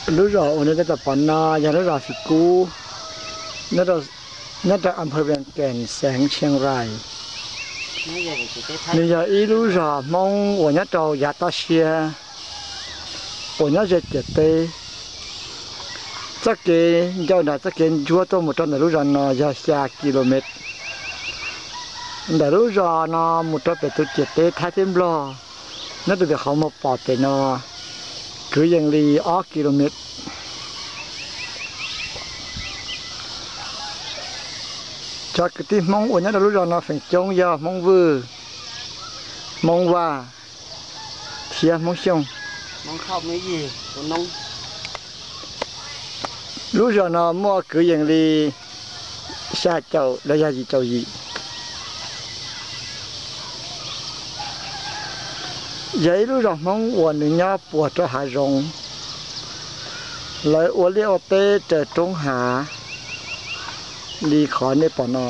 Lub zos uas nej tab tom pom no yog lub zos Fim Kub, nyob rau Amphawv Vees Kees, xeev Tshiab Rais. Nws yog ib lub zos Hmoob uas nyob rau yav toj siab uas nyob ze ciam teb. Txoj kev ncau nram txoj kev ntsuab tuaj mus rau ntawm lub zos no yog xya ki lus mev. Ntawm lub zos no mus rau pem tus ciam teb Thaib thiab Nplog, nyob rau pem qhov muag pom pem no, kwv yees li ob ki lus mev. Cov kwv tij Hmoob uas nyob rau lub zos no feem coob yog Hmoob Vwj, Hmoob Vaj thiab Hmoob Xyooj. Lub zos no muaj kwv yees li xya caum los yog yim caum yim. Yog ib lub zos Hmoob uas nws nyob puag rau hav zoov, lawv ua liaj ua teb raws roob hav li qhov nej pom no.